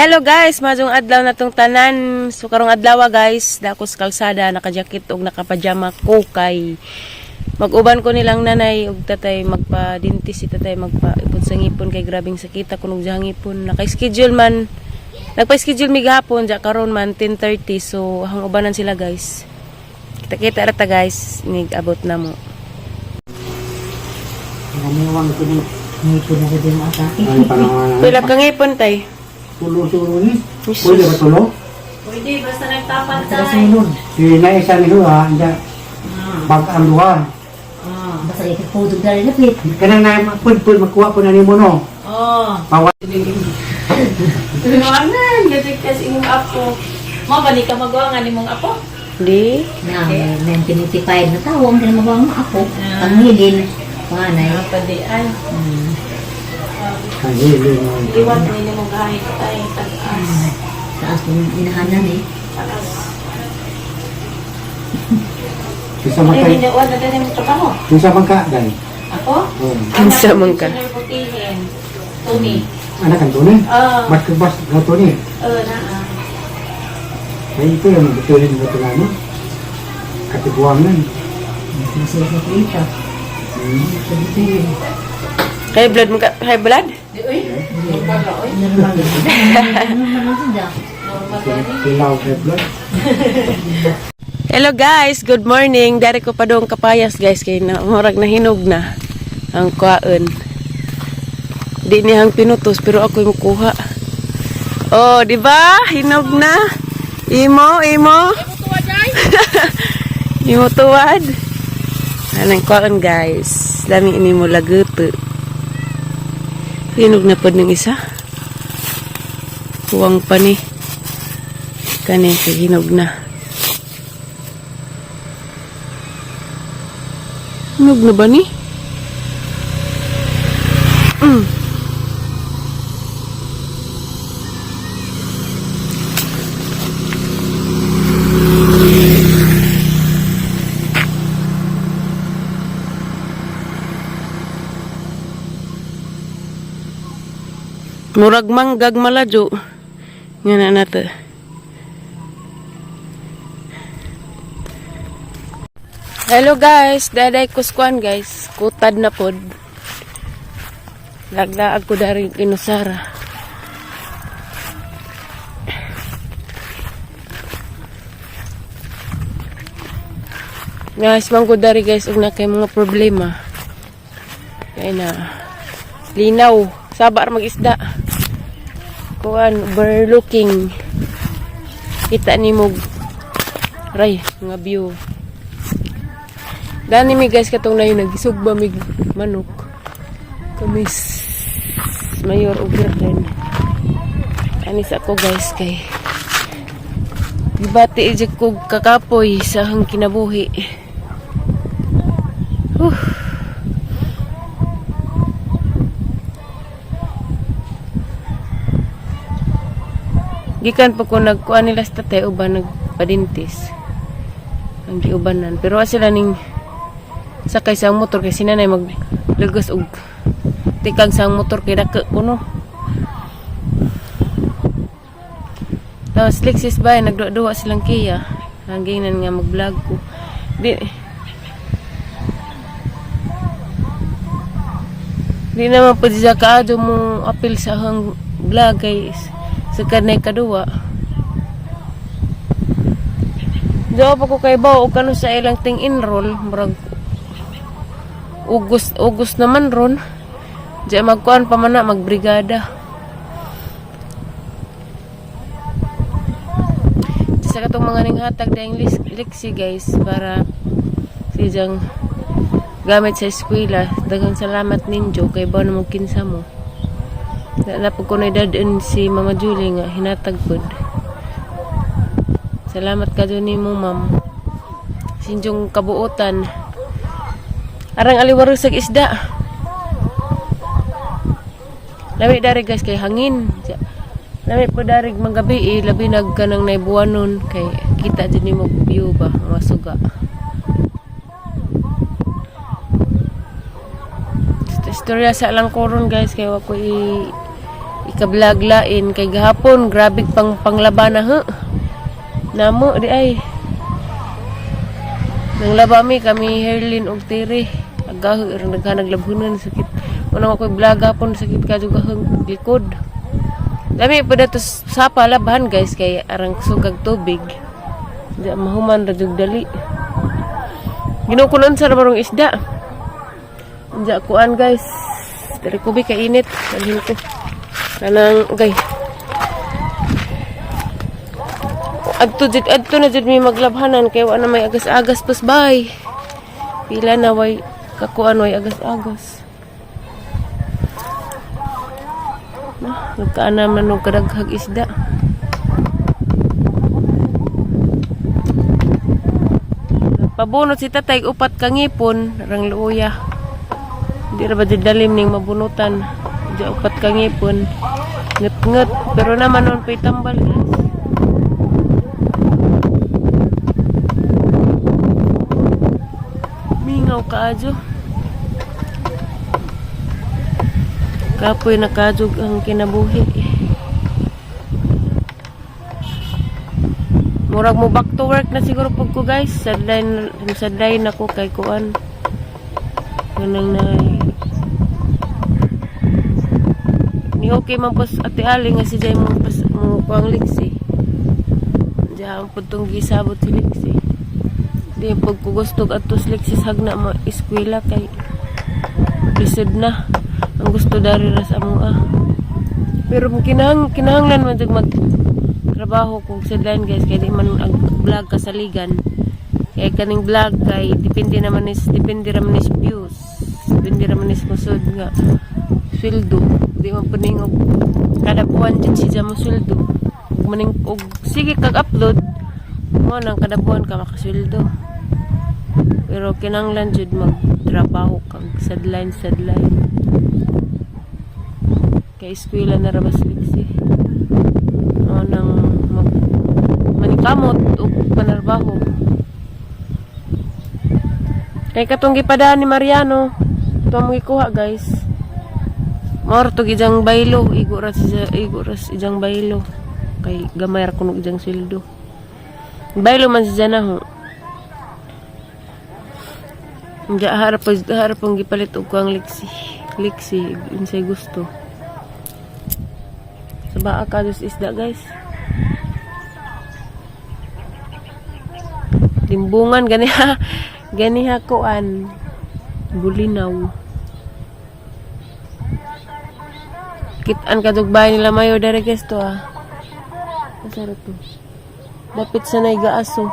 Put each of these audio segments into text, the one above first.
Hello guys, majong adlaw na tong tanan. So karong adlaw guys, dako sa kalsada, naka-jacket og nakapajama ko kay mag-uban ko nilang nanay ug tatay, magpa-dentist si tatay, magpa-ipon sa ngipon kay grabing sakita kunog sa ngipon. Naka-schedule man, nagpa-schedule mi gahapon, ja karon man 10:30, so hang ubanan sila guys. Kita-kita ra ta guys, nig abot na mo. Nganiwang ko ni Ngipon na sa din mo atake. Ay, panangan. Pila ka ngipon, tay? Tulo siguro ni. Jesus. Pwede ba tulo? Pwede, basta nagtapat Sa tayo. kasunod. Si naisa ni Hua, anja bag ang duha. Basta ikapudog dali lapit. Kanang na pud pud makuha po na nimo no. Oo. Pawa. Tulungan, gatik kasi imong apo. Mo ba ni ka magawa nga nimong apo? Di. Na, may 1985 na tao, ang ginagawa mo ako. Panghilin. Panganay. Ah, pwede ay. Ay, hili mo. Iwat ni nimong kahit ay tagas. Taas ng inahanan eh. Tagas. Isa man Ay, kay hindi wala na din mo trabaho. isa man ka dai. Ako? Oh. Kinsa man ka? Anak butihin. Tuni. Anak ang tuni. Ah. Mas bas na tuni. Oo, na. Ay ito yung butuhin mo ito ano. Katiguangan. Masaya sa plita. Sa butihin. High blood mo ka? High blood? Di uy. Normal na uy. Normal. Normal lang siya. Normal na ni. Pilaw kay blood. Hello guys, good morning. Dari ko pa doon kapayas guys kay na murag nahinog na ang kwaon. Di niyang pinutos pero ako'y mukuha. Oh, di ba? Hinog na. Imo, imo. Imo tuwad. Anang kwaon guys. Lami ini mo laguto. Hinog na pod ng isa. Kuwang pa ni. Kani kay hinog na. Hinog na ba ni? Murag manggag maladyo. Nga na nato. Hello guys, daday kuskuan guys. Kutad na pod. Laglaag ko dari inusara. Guys, man ko dari guys og na kay mga problema. Kay na linaw, sabar magisda. Kuan overlooking. Kita nimo ray nga view. Dani mi guys katong nayo nagisugba mig manok. Kamis mayor og birden. Ani sa ako guys kay gibati ijik kog kakapoy sa akong kinabuhi. Huh. Gikan pa ko nagkuan nila sa tatay uban nagpadintis. Ang giubanan. Pero wa sila ning sakay sa motor kay sinanay maglagos og tikag sa motor kay dako kuno. Tapos Lexis ba nagduwa-duwa silang kiya. Hangginan nga mag-vlog ko. Di Di naman po siya kaado mo apil sa hang vlog kay sa kanay kaduwa. Jawa pa ko kay bao og kano sa ilang ting enroll murag August August naman ron. Diya magkuan pa man na magbrigada. Sa katong mga ninghatag dayang liksi guys para siyang gamit sa eskwela. Daghang salamat ninyo kay bao na mo kinsa mo. Na pag ko dadun si Mama Julie nga hinatag pod. Salamat ka dun nimo, ma'am. Sinjong kabuotan. Arang aliwarog sa isda. Lami dari guys kay hangin. Lami po dari magabi eh, labi nag kanang naibuanon kay kita din nimo view ba mga suga. Istorya sa lang koron guys kay wa ko i ka-vlog lain kay gahapon grabe pang panglaba na ha. Namo di ay. Nang laba mi kami Herlin og Tere. Agaho irang naghanag labhunan sakit. Unang ako vlog hapon sakit ka jugahang likod. Dami pa dato sapa labahan guys kay arang sugag tubig. Di mahuman ra jug dali. Ginukunon sa marong isda. Diya kuan guys. Diri kubi kay init. Dalhin ko. Kanang gay. Adto jud adto na jud mi maglabhanan kay wa na may agas-agas pas bay. Pila na way kakuan way agas-agas. Na, nagkaan naman og kadaghag isda. Pabunot si tatay upat ka ngipon, rang luya. Di ra ba di dalim ning mabunutan. Di upat ka ngipon. Nget-nget pero naman nun pa'y tambal guys. Mingaw kaadyo. Kapoy na kadyog ang kinabuhi. Murag mo back to work na siguro pag ko guys. Sadline na ko kay kuan. Ganang na ni okay man pos Ate Ali nga si Jay mo pas mo kuang liksi. Diyan pud tong gisabot si liksi. Di pag ko gusto adto sa liksi sa hagna mo eskwela kay lisod na. Ang gusto dari ra sa amo ah. Pero kinahanglan man jud mag trabaho kung sideline guys kay di man ag vlog kasaligan. Kay kaning vlog kay depende naman is depende ra man is views. Depende ra man is musod nga sweldo. Di man puning og kada buwan jud siya mo sweldo. Ug maning og sige kag upload mo nang kada buwan ka makasweldo. Pero kinahanglan jud magtrabaho kag sideline sideline. Kay eskwela na ra ba si Lixie. Mo nang mag manikamot og panarbaho. Kay katong gipadaan ni Mariano, ito ang gikuha guys. Mor to gijang baylo, igo ra si ijang baylo. Kay gamay ra kuno ijang sweldo. Baylo man si Jana ho. Diya harap ang gipalit og kuang liksi. Liksi unsay gusto. Sa baa ka dos isda guys. Limbungan ganiha ganiha kuan bulinaw. Kitaan kadug bahay nila mayo dere guys to ah. Asa ra to? Dapit sa nay gaaso.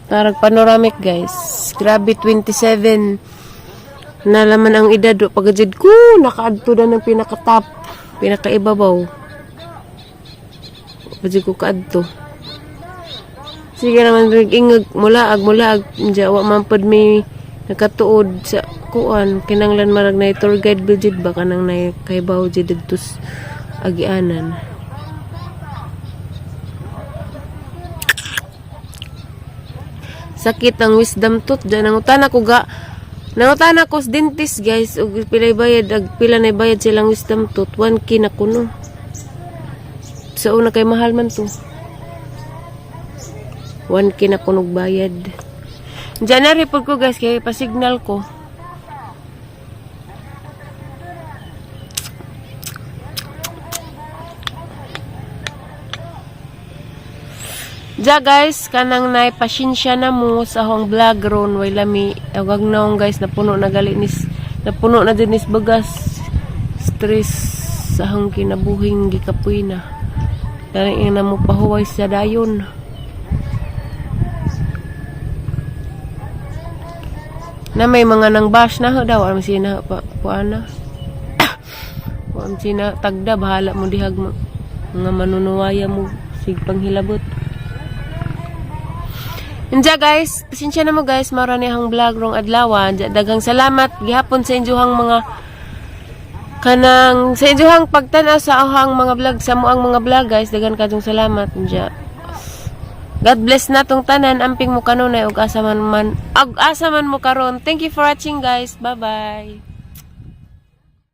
Tarag panoramic guys. Grabe 27 na laman ang edad do pagajid ko nakaadto na ng pinaka-top, pinakaibabaw. Pagajid ko kaadto. Sige naman ingag mulaag mulaag diya wa man pud mi nakatuod sa kuan kinanglan marag na tour guide budget ba kanang nay kaybaw jud didto sa agianan. Sakit ang wisdom tooth diyan nangutana ko ga nangutana ko sa dentist guys og pilay bayad ag pila nay bayad silang wisdom tooth 1K na kuno. Sa una kay mahal man to. 1K na kunog bayad. Diyan na report ko guys kay pa-signal ko. Ja guys, kanang nay pasensya na mo sa akong vlog ron way lami. Awag naong guys, napuno na gali nis, napuno na din nis bagas. Stress sa akong kinabuhing gikapoy na. Dali na mo pahuway sa dayon. Na may mga nang bash na ho daw, alam sina pa puana. Puan sina tagda bahala mo dihag mga manunuwaya mo sig panghilabot. Inja guys, pasensya na mo guys, mara ni ang vlog rong adlaw. Inja, daghang salamat gihapon sa inyohang mga kanang sa inyohang pagtan-aw sa ahang mga vlog sa moang mga vlog guys, daghan kadtong salamat. Inja. God bless na tong tanan, amping mo kanunay ug asa man ag asa man mo karon. Thank you for watching guys. Bye bye.